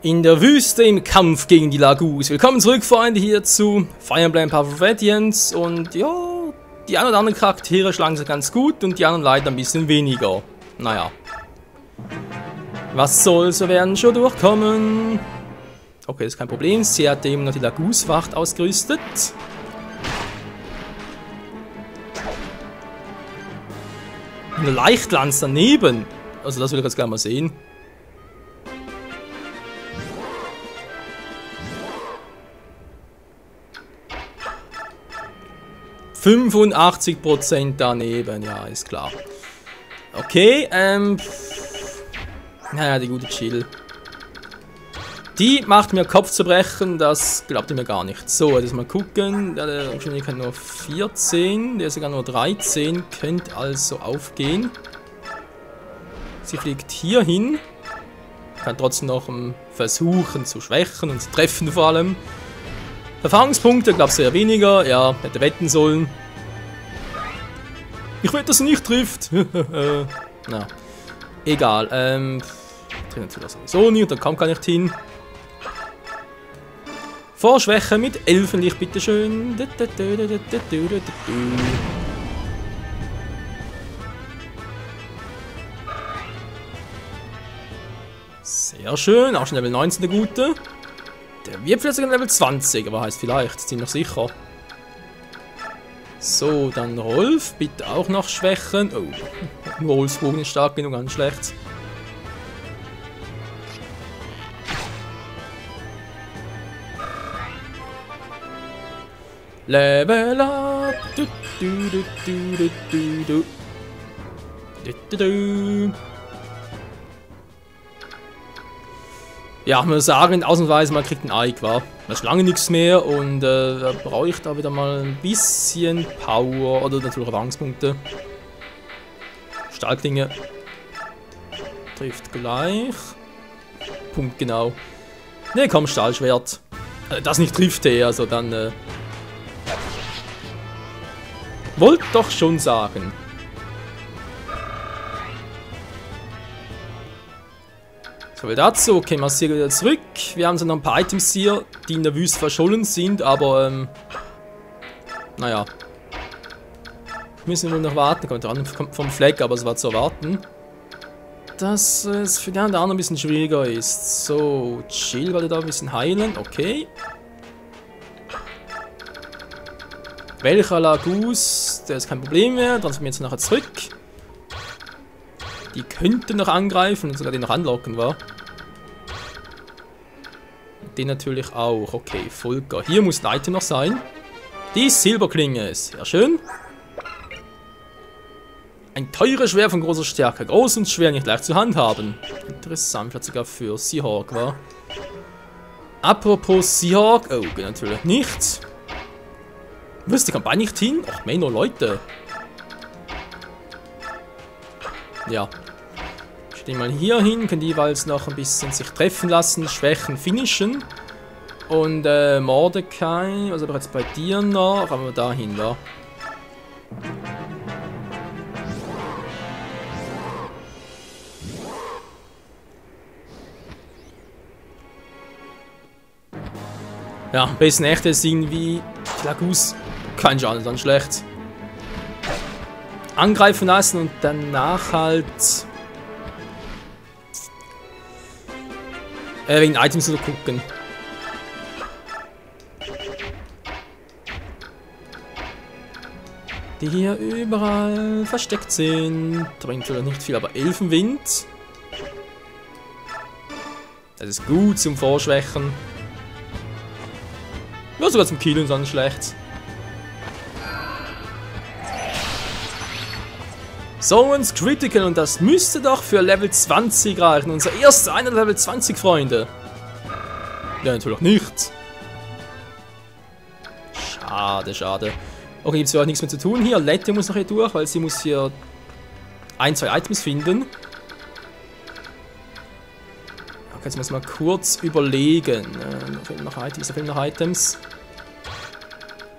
In der Wüste im Kampf gegen die Lagus. Willkommen zurück, Freunde, hier zu Fire Emblem Path of Radiance. Und ja, die ein oder anderen Charaktere schlagen sich ganz gut und die anderen leider ein bisschen weniger. Naja. Was soll's, wir werden schon durchkommen. Okay, das ist kein Problem. Sie hat eben noch die Lagus-Wacht ausgerüstet. Eine Leichtlanz daneben. Also das will ich jetzt gleich mal sehen. %85 daneben, ja, ist klar. Okay, naja, die gute Chill. Die macht mir Kopfzerbrechen, das glaubt ihr mir gar nicht. So, jetzt mal gucken. Der Geschwindigkeit nur 14, der ist sogar nur 13, könnte also aufgehen. Sie fliegt hier hin. Kann trotzdem noch versuchen zu schwächen und zu treffen vor allem. Erfahrungspunkte, glaubst du, eher weniger. Ja, hätte wetten sollen. Ich wette, dass sie nicht trifft. Na, egal. Trifft natürlich sowieso nicht, da kommt gar nicht hin. Vorschwäche mit Elfenlicht, bitteschön. Sehr schön, auch schon Level 19 der Gute. Der wird vielleicht sogar Level 20, aber heißt vielleicht, ziemlich sicher. So, dann Rolf, bitte auch noch schwächen. Oh, nur Rolfs Bogen ist stark genug, ganz schlecht. Level up! Du, du, du, du, du, du, du. Du, du, du. Ja, ich muss sagen, ausnahmsweise man kriegt ein Ike, war. Das ist lange nichts mehr und da brauche ich da wieder mal ein bisschen Power oder natürlich Erfahrungspunkte. Stahlklinge. Trifft gleich. Punkt genau. Ne, komm, Stahlschwert. Das nicht trifft er, also dann. Wollt doch schon sagen. So, wie dazu. Okay, massieren wieder zurück. Wir haben so noch ein paar Items hier, die in der Wüste verschollen sind, aber naja. Müssen wir nur noch warten. Kommt dran vom Fleck, aber es war zu erwarten. Dass es für den anderen ein bisschen schwieriger ist. So, Chill, weil wir da ein bisschen heilen. Okay. Welcher Lagus? Der ist kein Problem mehr. Transformieren wir jetzt nachher zurück. Die könnten noch angreifen und sogar den noch anlocken, war. Den natürlich auch. Okay, Volker. Hier muss ein Item noch sein. Die Silberklinge. Sehr schön. Ein teures Schwert von großer Stärke. Groß und schwer, nicht leicht zu handhaben. Interessant, vielleicht sogar für Seahawk, war. Apropos Seahawk. Oh, geht natürlich nicht. Wo ist die Kampagne nicht hin? Ach, Menno, Leute. Ja. Stehen mal hier hin, können die jeweils noch ein bisschen sich treffen lassen, schwächen, finishen. Und Mordecai, was aber jetzt bei dir noch? Aber wir da hin, da. Ja, ein bisschen echte Sinn wie Lagus. Kein Schaden, dann schlecht. Angreifen lassen und danach halt wegen Items zu gucken. Die hier überall versteckt sind. Bringt vielleicht nicht viel, aber Elfenwind. Das ist gut zum Vorschwächen. Ja, sogar zum Killen, dann schlecht. Zones Critical und das müsste doch für Level 20 reichen. Unser erster einer Level 20, Freunde. Ja, natürlich nicht. Schade, schade. Okay, gibt es ja auch nichts mehr zu tun hier. Lette muss noch hier durch, weil sie muss hier ein, zwei Items finden. Okay, jetzt müssen wir mal kurz überlegen. Da fehlen noch Items.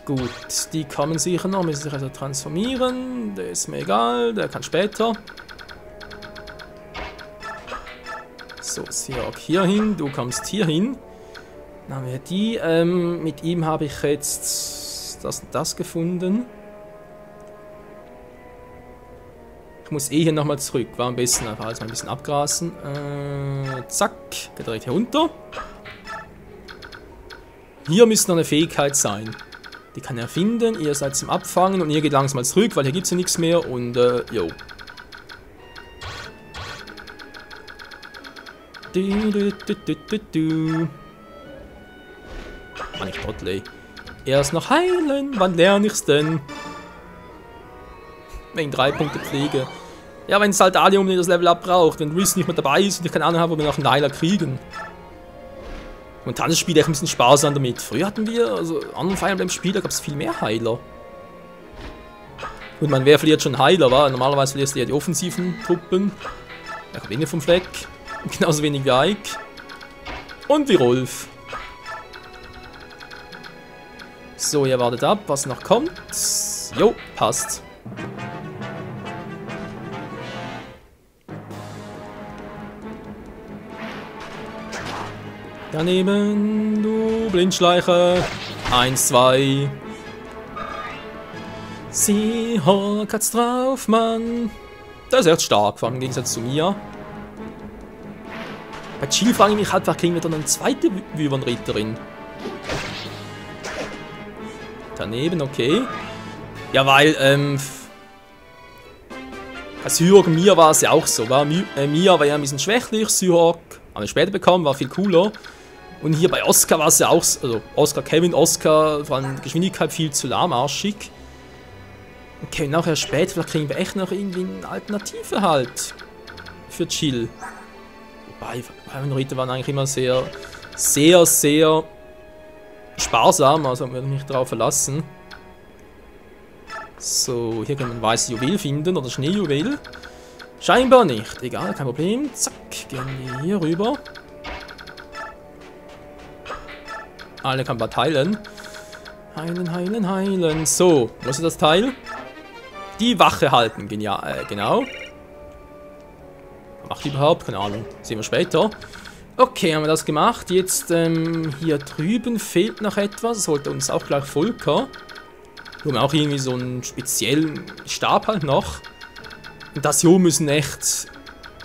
Gut, die kommen sicher noch, müssen sich also transformieren. Der ist mir egal, der kann später. So, Seahawk hier hin, du kommst hier hin. Dann haben wir die. Mit ihm habe ich jetzt das und das gefunden. Ich muss eh hier nochmal zurück. War am besten einfach alles mal ein bisschen abgrasen. Zack, geht direkt hier runter. Hier müsste noch eine Fähigkeit sein. Die kann er finden, ihr seid zum Abfangen und ihr geht langsam mal zurück, weil hier gibt es ja nichts mehr und jo. Mann, ich Trottel. Erst noch heilen, wann lerne ich's denn? Wegen 3 Punkte Pflege. Ja, wenn es halt alle um das Level up braucht, wenn Riz nicht mehr dabei ist und ich keine Ahnung habe, ob wir noch einen Heiler kriegen. Momentan ist das Spiel echt ein bisschen sparsam damit. Früher hatten wir, also anderen Fire Emblem Spiel, da gab es viel mehr Heiler. Und man, wer verliert schon Heiler, wa? Normalerweise verlierst du ja die offensiven Truppen. Da kommt wenig vom Fleck. Genauso wenig wie Ike. Und wie Rolf. So, ihr wartet ab, was noch kommt. Jo, passt. Daneben, du Blindschleicher. 1, 2. Seahawk hat's drauf, Mann. Der ist echt stark, vor allem im Gegensatz zu mir. Bei Jill frage ich mich halt, wer kriegen wir dann eine zweite Wyvern-Ritterin? Daneben, okay. Ja, weil, bei Seahawk und Mia war es ja auch so. Mia war ja ein bisschen schwächlich, Seahawk haben wir später bekommen, war viel cooler. Und hier bei Oscar war es ja auch, also Oscar, Kevin, Oscar, vor allem Geschwindigkeit viel zu lahmarschig. Und Kevin auch erst später, vielleicht kriegen wir echt noch irgendwie eine Alternative halt für Jill. Wobei, Ritter waren eigentlich immer sehr sparsam, also würde mich darauf verlassen. So, hier können wir ein weißes Juwel finden, oder Schneejuwel. Scheinbar nicht, egal, kein Problem. Zack, gehen wir hier rüber. Alle kann man heilen. Heilen, heilen, heilen. So, was ist das Teil? Die Wache halten, genial, genau. Was macht die überhaupt? Keine Ahnung, sehen wir später. Okay, haben wir das gemacht. Jetzt hier drüben fehlt noch etwas. Das sollte uns auch gleich Volker. Wir haben auch irgendwie so einen speziellen Stab halt noch. Und das hier müssen echt...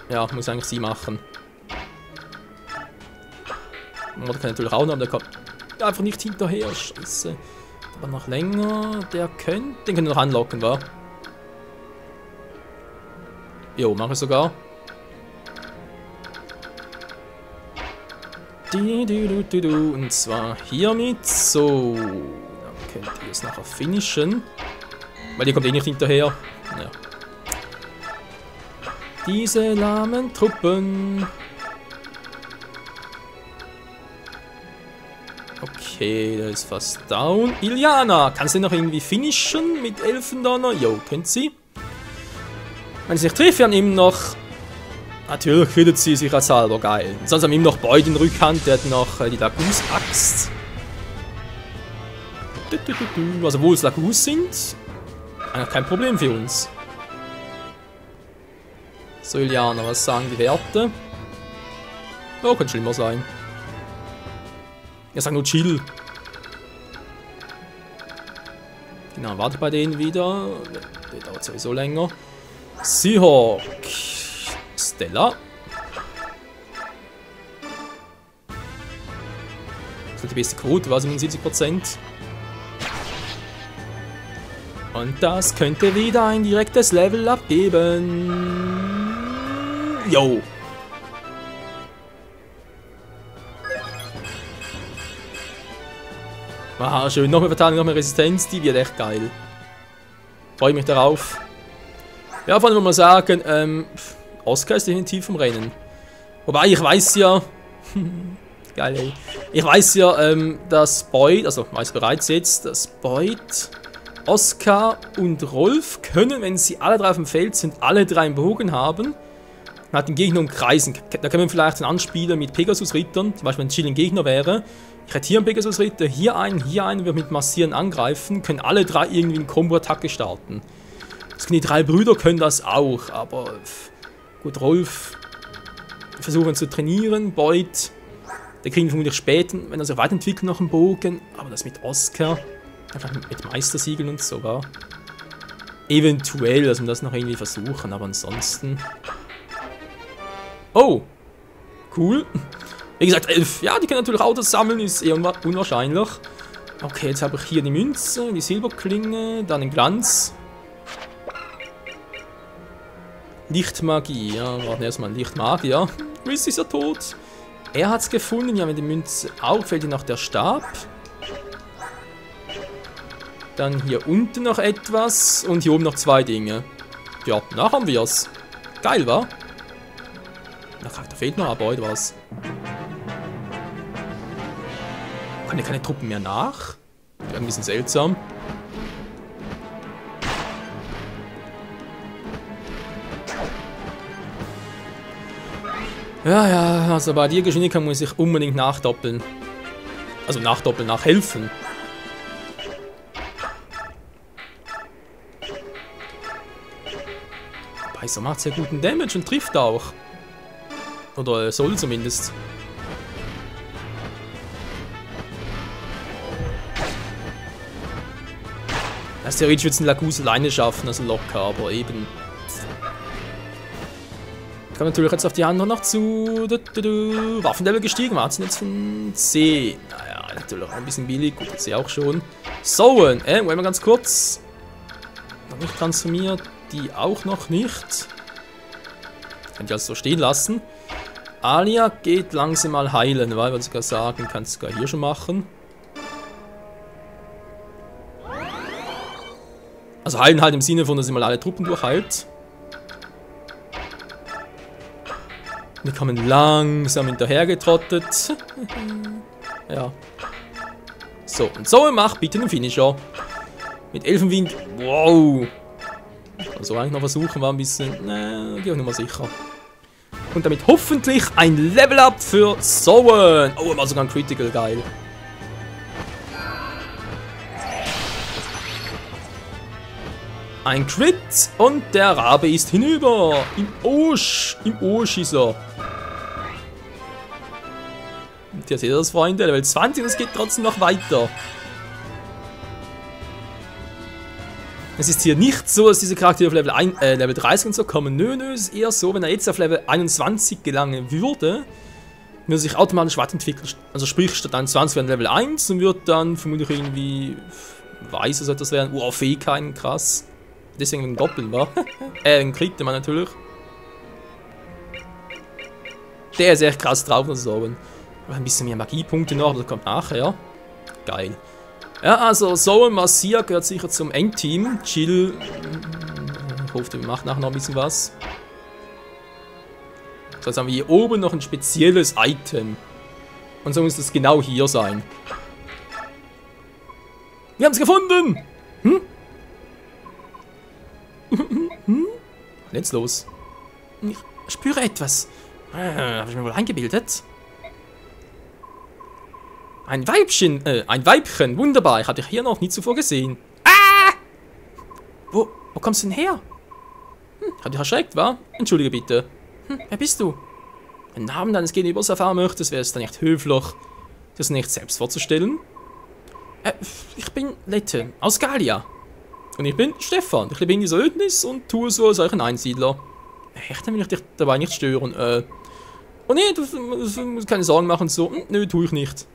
Ja, muss eigentlich sie machen. Oder kann natürlich auch noch, aber der kommt einfach nicht hinterher. Scheiße. Aber noch länger. Der könnte... Den können wir noch anlocken, wa? Jo, mache ich sogar. Und zwar hiermit. So. Dann könnt ihr es nachher finishen. Weil ihr kommt eh nicht hinterher. Ja. Diese lahmen Truppen. Okay, der ist fast down. Iliana, kannst du noch irgendwie finishen mit Elfendonner? Jo, könnt sie. Wenn sie sich trifft, haben ihm noch... Natürlich findet sie sich als halber geil. Sonst haben wir ihm noch Beut in Rückhand, der hat noch die Lagus-Axt. Also wo es Lagus sind, eigentlich kein Problem für uns. So, Iliana, was sagen die Werte? Oh, könnte schlimmer sein. Ich sag nur Chill. Genau, warte bei denen wieder. Der dauert sowieso länger. Seahawk. Stella. Das ist die beste Quote, war 77%. Und das könnte wieder ein direktes Level abgeben. Yo. Aha, schön. Noch mehr Verteidigung, noch mehr Resistenz. Die wird echt geil. Freue mich darauf. Ja, vor allem muss man sagen, Oscar ist definitiv im Rennen. Wobei, ich weiß ja... geil, ey. Ich weiß ja, dass Boyd, also weiß bereits jetzt, dass Boyd, Oscar und Rolf können, wenn sie alle drei auf dem Feld sind, alle drei einen Bogen haben. Man hat den Gegner umkreisen. Da können wir vielleicht einen anspielen mit Pegasus-Rittern. Zum Beispiel, wenn Jill ein Gegner wäre. Ich hätte hier einen Pegasus-Ritter, hier einen, wir mit Massieren angreifen, können alle drei irgendwie eine Combo-Attacke starten. Die drei Brüder können das auch, aber... Gut, Rolf versuchen zu trainieren. Boyd, der kriegen wir vermutlich später, wenn er sich weiterentwickelt, noch einen Bogen. Aber das mit Oscar, einfach mit Meistersiegeln und so, war. Eventuell, dass wir das noch irgendwie versuchen, aber ansonsten... Oh! Cool. Wie gesagt, 11. Ja, die können natürlich Autos sammeln, ist eher unwahrscheinlich. Okay, jetzt habe ich hier die Münze, die Silberklinge, dann den Glanz. Lichtmagie, ja, wir warten erstmal Lichtmagier. Chris ist ja tot. Er hat es gefunden, ja, mit der Münze auch, fällt ihm noch der Stab. Dann hier unten noch etwas und hier oben noch 2 Dinge. Ja, nach haben wir es. Geil, wa? Da fehlt noch aber heute was. Kommen ja keine Truppen mehr nach? Wäre ein bisschen seltsam. Ja, ja, also bei der Geschwindigkeit muss ich unbedingt nachdoppeln. Also nachdoppeln, nachhelfen. Paizo macht sehr guten Damage und trifft auch. Oder soll zumindest. Also theoretisch wird es ein Laguz alleine schaffen, also locker, aber eben. Ich komme natürlich jetzt auf die anderen noch zu. Waffenlevel gestiegen, wir hatten jetzt von C. Naja, natürlich auch ein bisschen billig, gut, jetzt auch schon. So, wollen wir ganz kurz. Noch nicht transformiert, die auch noch nicht. Kann ich also so stehen lassen. Alia geht langsam mal heilen, weil ich sogar sagen, kann es sogar hier schon machen. Also heilen halt im Sinne von, dass sie mal alle Truppen durchheilt. Wir kommen langsam hinterhergetrottet. Ja. So, und so macht bitte den Finisher. Mit Elfenwind. Wow. Also eigentlich noch versuchen, war ein bisschen. Geh auch nochmal sicher. Und damit hoffentlich ein Level-Up für Sowen. Oh, war sogar ein Critical, geil. Ein Crit und der Rabe ist hinüber. Im Osch ist er. Und hier seht ihr das, Freunde. Level 20 und es geht trotzdem noch weiter. Es ist hier nicht so, dass diese Charaktere auf Level 30 und so kommen. Nö, es ist eher so, wenn er jetzt auf Level 21 gelangen würde, würde er sich automatisch weiterentwickeln. Also sprich, statt 21 wäre Level 1 und wird dann vermutlich irgendwie weiß, sollte das werden. Fähigkeiten, krass. Deswegen ein Doppeln war. Ein kriegte man natürlich. Der ist echt krass drauf, muss ich sagen. Ein bisschen mehr Magiepunkte noch, aber das kommt nachher. Geil. Ja, also Sowen Marcia gehört sicher zum Endteam. Chill. Ich hoffe, wir machen nachher noch ein bisschen was. So, jetzt haben wir hier oben noch ein spezielles Item. Und so muss das genau hier sein. Wir haben es gefunden! Hm? Jetzt los. Ich spüre etwas. Habe ich mir wohl eingebildet? Ein Weibchen, wunderbar. Ich hatte hier noch nie zuvor gesehen. Ah! Wo kommst du denn her? Hat dich erschreckt, wa? Entschuldige bitte. Wer bist du? Wenn du den Namen deines Gegenübers erfahren möchtest, wäre es dann nicht höflich, das nicht selbst vorzustellen. Ich bin Lette, aus Galia. Und ich bin Stefan. Ich lebe in dieser Ödnis und tue so als ein Einsiedler. Echt, dann will ich dich dabei nicht stören. Oh nee, du musst keine Sorgen machen, so. Nö, tue ich nicht.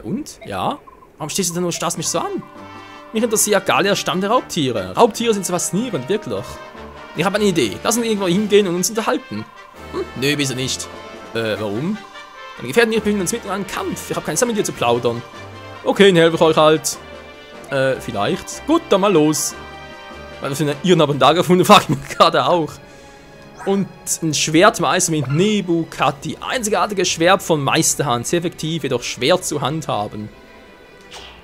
Und? Ja? Warum stehst du denn nur und starrst mich so an? Mich interessiert Galia Stamm der Raubtiere. Raubtiere sind so faszinierend, wirklich. Ich habe eine Idee. Lass uns irgendwo hingehen und uns unterhalten. Nö, wieso nicht? Warum? Meine Gefährten und ich befinden uns mitten in einem Kampf. Ich habe keine Zeit mit dir zu plaudern. Okay, dann helfe ich euch halt. Vielleicht. Gut, dann mal los. Weil wir sind ihren haben da gefunden, frage ich mich gerade auch. Und ein Schwertmeister mit Nebukati. Einzigartiges Schwert von Meisterhand. Sehr effektiv, jedoch schwer zu handhaben.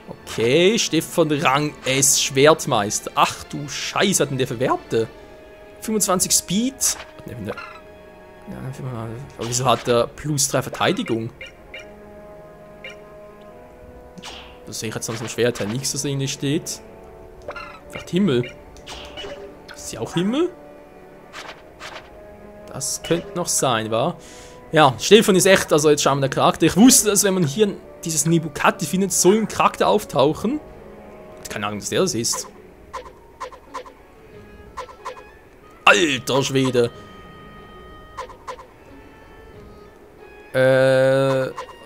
Okay, Stefan Rang S. Schwertmeister. Ach du Scheiße, hat denn der für Werte? 25 Speed. Aber wieso hat er plus 3 Verteidigung? Das sehe ich jetzt an so einem Schwert nichts, das irgendwie steht. Vielleicht Himmel. Ist sie auch Himmel? Was könnte noch sein, wa? Ja, Stefan ist echt, also jetzt schauen wir den Charakter. Ich wusste, dass wenn man hier dieses Nebukati findet, soll ein Charakter auftauchen. Keine Ahnung, dass der das ist. Alter Schwede.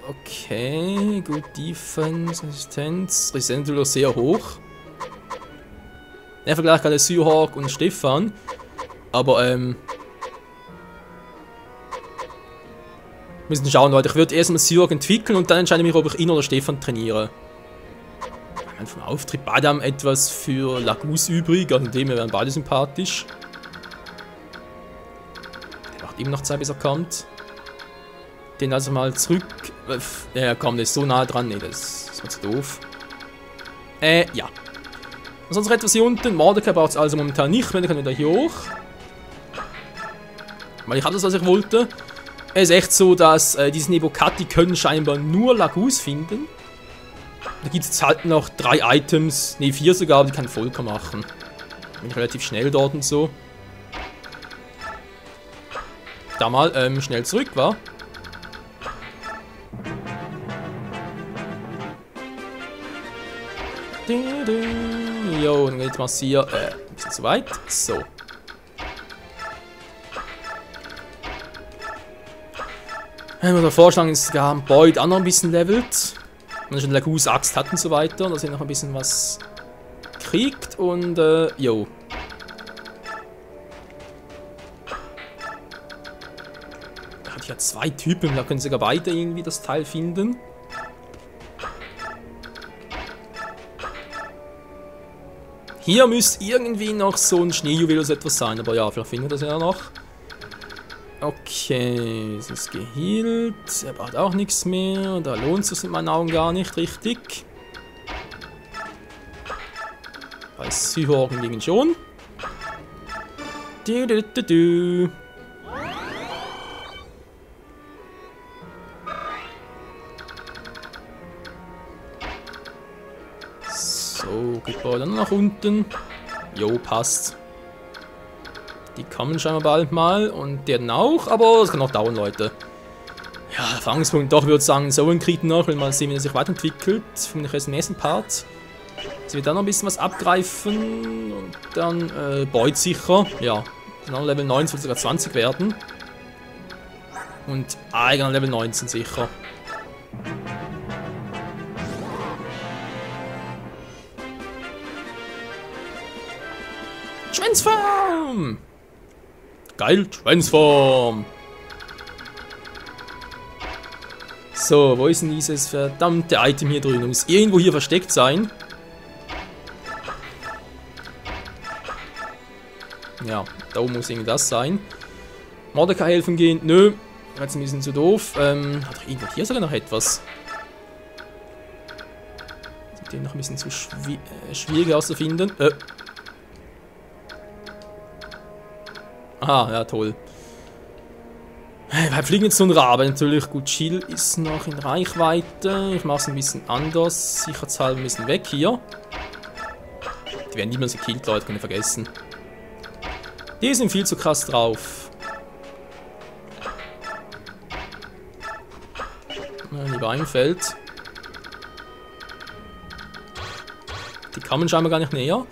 Okay, gut, Defense, Resistenz. Resistenz natürlich sehr hoch. Der Vergleich gerade Seahawk und Stefan. Aber, müssen schauen, Leute. Ich würde erstmal Seahawk entwickeln und dann entscheide ich mich, ob ich ihn oder Stefan trainiere. Vom Auftritt beide haben etwas für Lagus übrig, also dem wären beide sympathisch. Der macht immer noch Zeit, bis er kommt. Den also mal zurück. Ja, komm, der ist so nah dran. Ne, das wird zu doof. Ja. Und sonst etwas hier unten. Mordecai braucht es also momentan nicht, wenn er kann wieder hier hoch. Weil ich habe das, was ich wollte. Es ist echt so, dass diese Nebukati können scheinbar nur Lagus finden. Da gibt es jetzt halt noch 3 Items, ne 4 sogar, aber die kann Volker machen. Bin ich relativ schnell dort und so. Da mal schnell zurück, wa? Jo, dann geht es hier ein bisschen zu weit. So. Ich würde vorschlagen, dass sogar Boyd auch noch ein bisschen levelt. Und schon Lagus Axt hat und so weiter, dass er noch ein bisschen was kriegt und jo. Da hat ja 2 Typen, da können sogar beide irgendwie das Teil finden. Hier müsste irgendwie noch so ein Schneejuwel oder so etwas sein, aber ja, vielleicht finden wir das ja noch. Okay, es ist geheilt. Er braucht auch nichts mehr. Da lohnt es sich in meinen Augen gar nicht richtig. Bei Seahawk hingegen schon. So, geht bei dann nach unten. Jo, passt. Die kommen scheinbar bald mal und der dann auch, aber es kann auch dauern, Leute. Ja, Erfahrungspunkt doch, würde ich sagen, so ein Krieg noch, will mal sehen, wie er sich weiterentwickelt. Für mich ist der nächste Part. Jetzt wird dann noch ein bisschen was abgreifen und dann Boyd sicher. Ja, dann Level 9 soll sogar 20 werden. Und eigener Level 19 sicher. Transform! Geil, Transform! So, wo ist denn dieses verdammte Item hier drin? Muss irgendwo hier versteckt sein. Ja, da oben muss irgendwie das sein. Mordecai helfen gehen? Nö. Jetzt ein bisschen zu doof. Hat doch irgendwo hier sogar noch etwas. Den noch ein bisschen zu schwierig auszufinden. Aha, ja toll. Wir fliegen jetzt so ein Rabe natürlich. Gut, Chill ist noch in Reichweite. Ich mache es ein bisschen anders. Sicherheitshalber ein bisschen weg hier. Die werden niemals gekillt, Leute, könnt ihr vergessen. Die sind viel zu krass drauf. Lieber einfällt. Die kommen scheinbar gar nicht näher.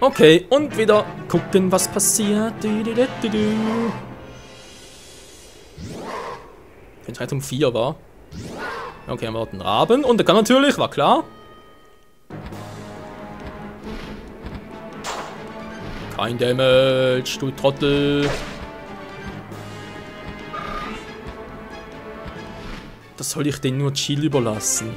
Okay, und wieder gucken, was passiert. Wenn es halt um 4 war. Okay, haben wir dort einen Raben. Und der kann natürlich, war klar. Kein Damage, du Trottel. Das soll ich denn nur Chill überlassen?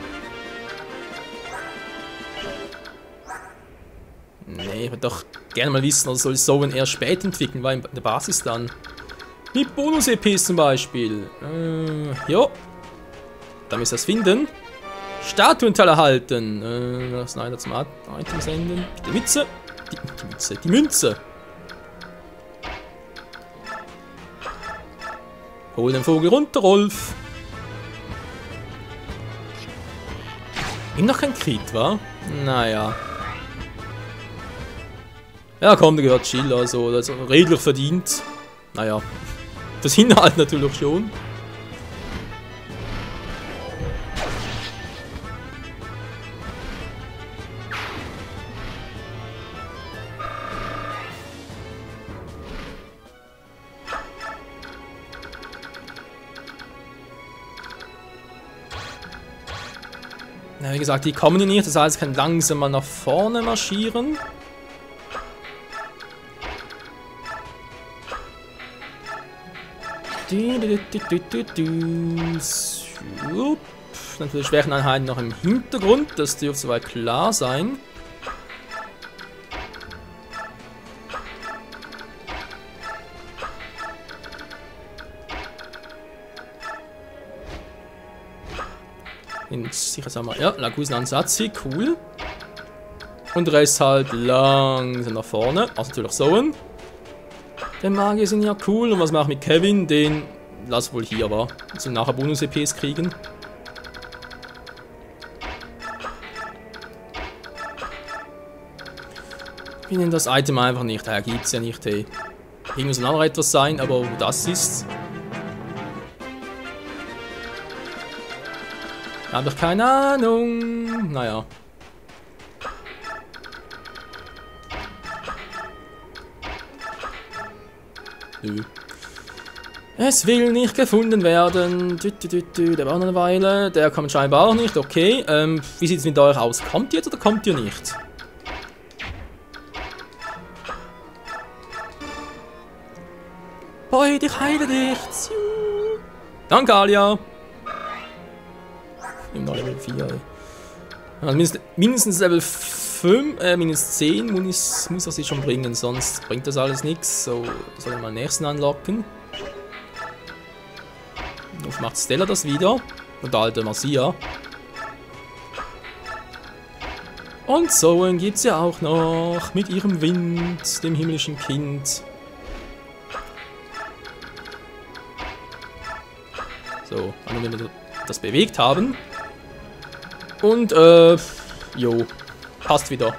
Nee, ich würde doch gerne mal wissen, oder soll ich so eher spät entwickeln, weil in der Basis dann. Mit Bonus-EPs zum Beispiel. Jo. Da müssen wir es finden. Statuenteil erhalten. Das Snyder zum Item senden. Die Mütze. Die Münze. Hol den Vogel runter, Rolf. Ihm noch kein Crit, wa? Naja. Ja, komm, der gehört Chill, also das ist redlich verdient. Naja. Das Inhalt natürlich schon. Ja, wie gesagt, die kommen hier nicht, das heißt, ich kann langsam mal nach vorne marschieren. Natürlich Schwächeneinheiten noch im Hintergrund, das dürfte soweit klar sein. Sicher sagen wir, ja, Lagusen Ansatzi, cool. Und der Rest halt langsam nach vorne, also natürlich so. Der Magier sind ja cool. Und was mache ich mit Kevin? Den lass wohl hier, war. Also nachher Bonus-EPs kriegen. Ich nenne das Item einfach nicht. Da gibt es ja nicht. Hey. Hier muss noch etwas sein, aber wo das ist, habe ich keine Ahnung. Naja. Nö. Es will nicht gefunden werden. Der war noch eine Weile. Der kommt scheinbar auch nicht. Okay. Wie sieht es mit euch aus? Kommt ihr jetzt oder kommt ihr nicht? Boy, ich heile dich. Danke, Alia. Im Level 4. Also mindestens Level 5, mindestens 10 muss er sich schon bringen, sonst bringt das alles nichts. So, soll ich mal den nächsten anlocken. Jetzt macht Stella das wieder. Und der alte Marcia. Und Zoen gibt es ja auch noch mit ihrem Wind, dem himmlischen Kind. So, wenn wir das bewegt haben. Und, jo, passt wieder.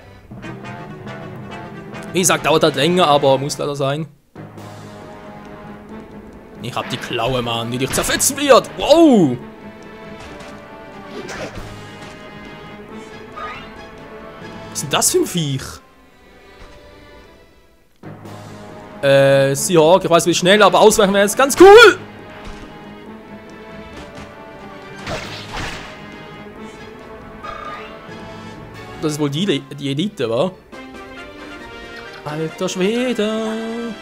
Wie gesagt, dauert halt länger, aber muss leider sein. Ich hab die Klaue, Mann, die dich zerfetzen wird. Wow! Was ist denn das für ein Viech? Seahawk, ich weiß wie schnell, aber ausweichen wäre jetzt ganz cool! Das ist wohl die Elite, wa? Alter Schwede!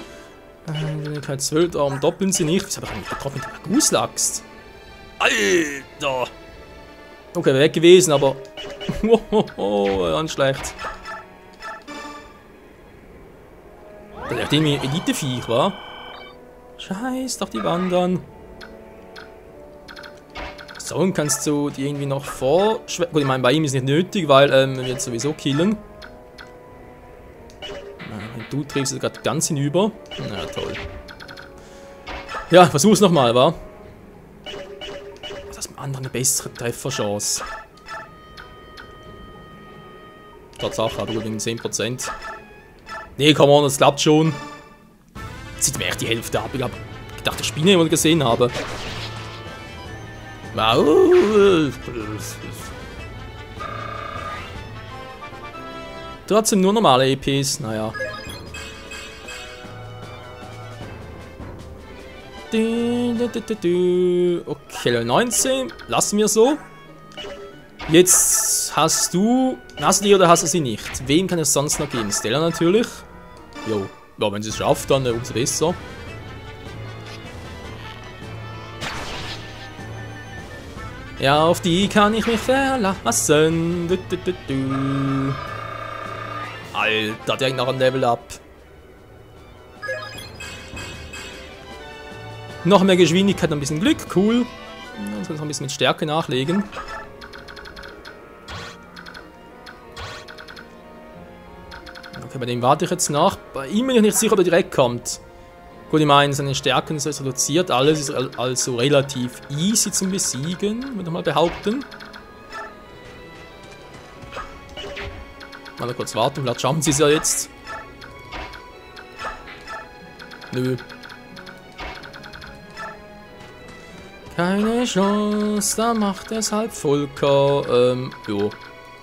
Kein 12, warum doppeln sie nicht? Was habe ich eigentlich getroffen mit der Guslachs? Alter! Okay, wäre weg gewesen, aber. Ganz schlecht. Das ist echt irgendwie Elite-Viech, wa? Scheiß doch die Wandern. So, und kannst du die irgendwie noch vorschwächen? Gut, ich meine, bei ihm ist nicht nötig, weil wir jetzt sowieso killen. Du triffst es gerade ganz hinüber. Na toll. Ja, versuch's nochmal, wa? Das ist mit anderen eine bessere Trefferchance. Tatsache, aber übrigens 10%. Nee, come on, das klappt schon. Sieht mir echt die Hälfte ab. Ich hab gedacht, ich Spinne mal gesehen habe. Wow. Trotzdem nur normale EPs, naja. Okay, Level 19. Lassen wir so. Jetzt hast du die oder hast du sie nicht? Wem kann es sonst noch geben? Stella natürlich. Jo. Ja, wenn sie es schafft, dann umso besser. Ja, auf die kann ich mich verlassen. Alter, der hängt noch ein Level ab. Noch mehr Geschwindigkeit, ein bisschen Glück, cool. Dann soll ich noch ein bisschen mit Stärke nachlegen. Okay, bei dem warte ich jetzt nach. Bei ihm bin ich nicht sicher, ob er direkt kommt. Gut, ich meine, seine Stärken sind reduziert. Alles ist also relativ easy zum Besiegen, würde ich mal behaupten. Mal kurz warten, vielleicht schaffen sie es ja jetzt. Nö. Keine Chance, da macht es halb Volker. Jo.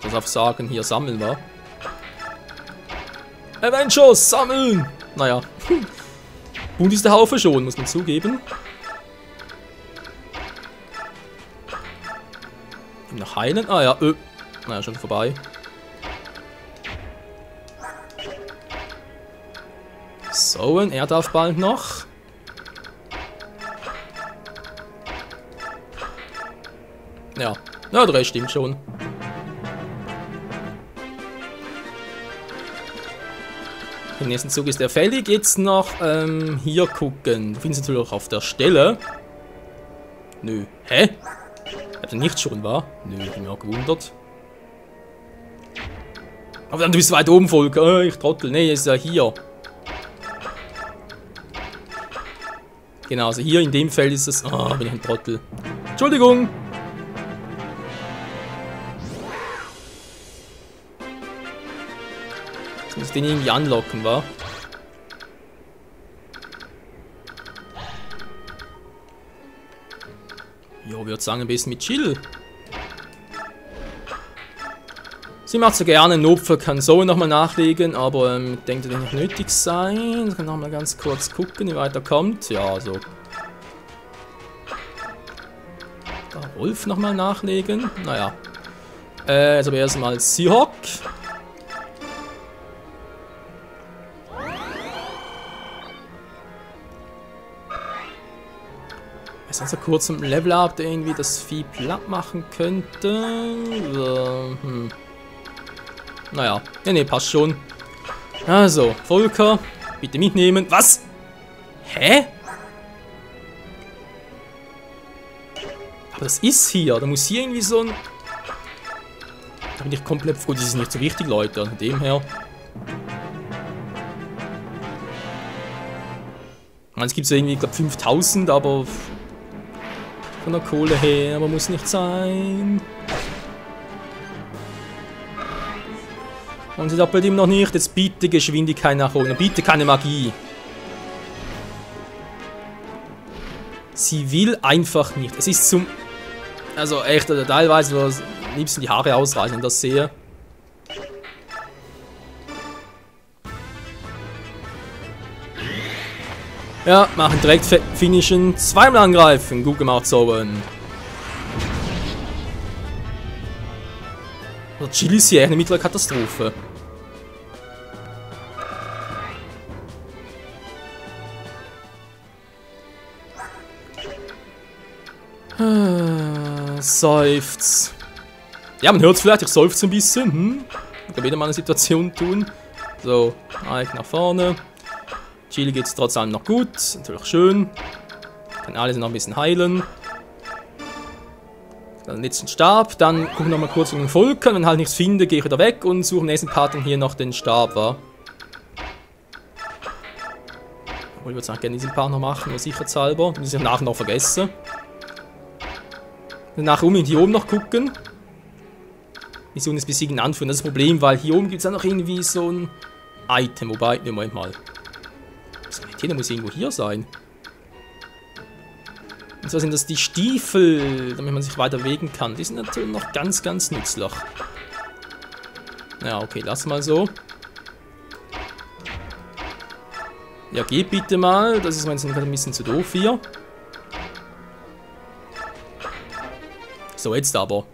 Das darf sagen, hier sammeln wir. Avengers, sammeln! Naja. Gut ist der Haufe schon, muss man zugeben. Noch heilen? Ah ja, naja, schon vorbei. So, er darf bald noch. Ja, na, der Rest stimmt schon. Im nächsten Zug ist der fällig. Jetzt noch hier gucken. Du findest natürlich auch auf der Stelle. Nö. Hä? Hat er nicht schon, war? Nö, ich bin mir auch gewundert. Aber dann du bist weit oben, Volker. Ich trottel. Nee, ist ja hier. Genau, also hier in dem Feld ist es. Ah, bin ich ein Trottel. Entschuldigung. Jetzt muss ich den irgendwie anlocken, wa? Jo, würde sagen, ein bisschen mit Chill. Sie macht so gerne, Nopfer kann so nochmal nachlegen, aber ich denke, das wird nicht nötig sein. Ich kann nochmal ganz kurz gucken, wie weit er kommt. Ja, so. Da Wolf nochmal nachlegen. Naja. Jetzt aber erstmal Seahawk. Ist also kurz im Level-Up, der irgendwie das Vieh platt machen könnte. Naja, nee, passt schon. Also, Volker, bitte mitnehmen. Was? Hä? Aber das ist hier. Da muss hier irgendwie so ein... Da bin ich komplett froh. Das ist nicht so wichtig, Leute. Von dem her. Ich meine, es gibt so irgendwie, ich glaube, 5000, aber... Von der Kohle her, aber muss nicht sein. Und sie doppelt ihm noch nicht. Jetzt bitte Geschwindigkeit nach oben. Bitte keine Magie. Sie will einfach nicht. Es ist zum... Also echt, teilweise würde ich am liebsten die Haare ausreißen, wenn ich das sehe. Ja, machen direkt finishen. Zweimal angreifen. Gut gemacht, Zowen. Der Chill ist hier eine mittlere Katastrophe. Seufz. Ja, man hört es vielleicht, ich seufze ein bisschen. Ich kann wieder mal eine Situation tun. So, Ike nach vorne. Chili geht es trotz allem noch gut. Natürlich schön. Kann alles noch ein bisschen heilen. Dann jetzt den Stab. Dann gucken wir noch mal kurz um den Volker. Wenn ich halt nichts finde, gehe ich wieder weg und suche im nächsten Part dann hier noch den Stab, wa? Obwohl, ich würde es auch gerne diesen Part noch machen, nur sicherheitshalber. Muss ich nachher noch vergessen. Danach hier oben noch gucken. Mission ist besiegen anführen. Das ist das Problem, weil hier oben gibt es dann noch irgendwie so ein Item. Wobei, ne, Moment mal. Der muss irgendwo hier sein. Und zwar sind das die Stiefel, damit man sich weiter bewegen kann. Die sind natürlich noch ganz, ganz nützlich. Ja, okay, lass mal so. Ja, geh bitte mal. Das ist mir jetzt ein bisschen zu doof hier. So, jetzt aber.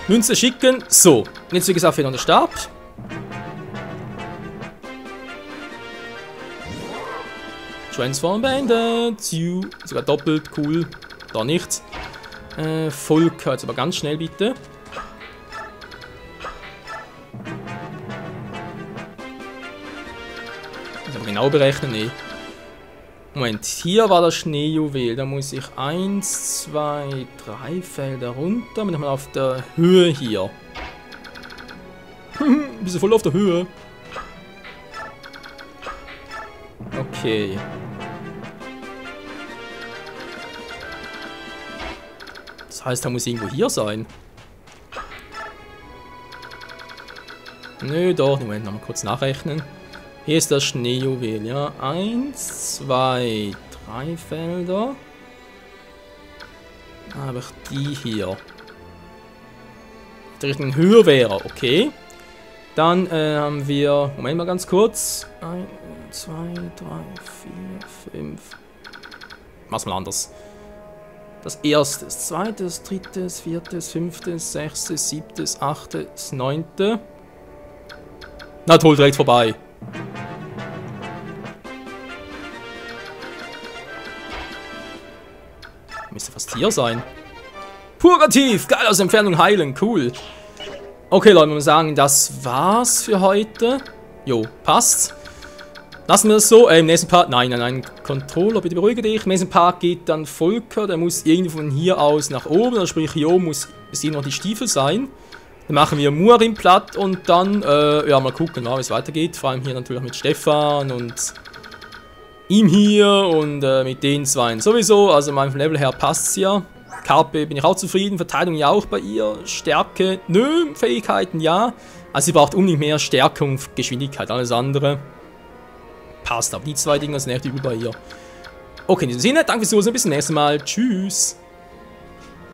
Münze schicken. So. Und jetzt, wie gesagt, wieder der Stab. Transform beendet. Sogar doppelt. Cool. Da nichts. Volker. Jetzt aber ganz schnell, bitte. Das aber genau berechnen. Nee. Moment, hier war das Schneejuwel. Da muss ich 1, 2, 3 Felder runter. Bin ich mal auf der Höhe hier. Bist du voll auf der Höhe? Okay. Das heißt, da muss irgendwo hier sein. Nö, doch. Moment, nochmal kurz nachrechnen. Hier ist das Schneejuwel, ja. 1, 2, 3 Felder. Dann habe ich die hier. Die Richtung höher wäre, okay. Dann haben wir, Moment mal ganz kurz. 1, 2, 3, 4, 5. Mach's mal anders. Das erste, das zweite, das dritte, das vierte, das fünfte, das sechste, das siebte, das achte, das neunte. Na toll, direkt vorbei. Müsste fast hier sein. Purgativ! Geil, aus Entfernung heilen, cool. Okay, Leute, muss sagen, das war's für heute. Jo, passt. Lassen wir das so. Im nächsten Part, nein, Controller, bitte beruhige dich. Im nächsten Part geht dann Volker, der muss irgendwie von hier aus nach oben, also sprich hier oben muss bis hier noch die Stiefel sein. Dann machen wir Muarim platt und dann, ja, mal gucken, wie es weitergeht. Vor allem hier natürlich mit Stefan und ihm hier und mit den zwei sowieso. Also meinem Level her passt's ja. Carpe bin ich auch zufrieden, Verteidigung ja auch bei ihr, Stärke, nö, Fähigkeiten ja. Also sie braucht unbedingt mehr Stärke und Geschwindigkeit, alles andere passt. Aber die zwei Dinge sind echt übel bei ihr. Okay, in diesem Sinne, danke fürs Zuhören, bis zum nächsten Mal, tschüss.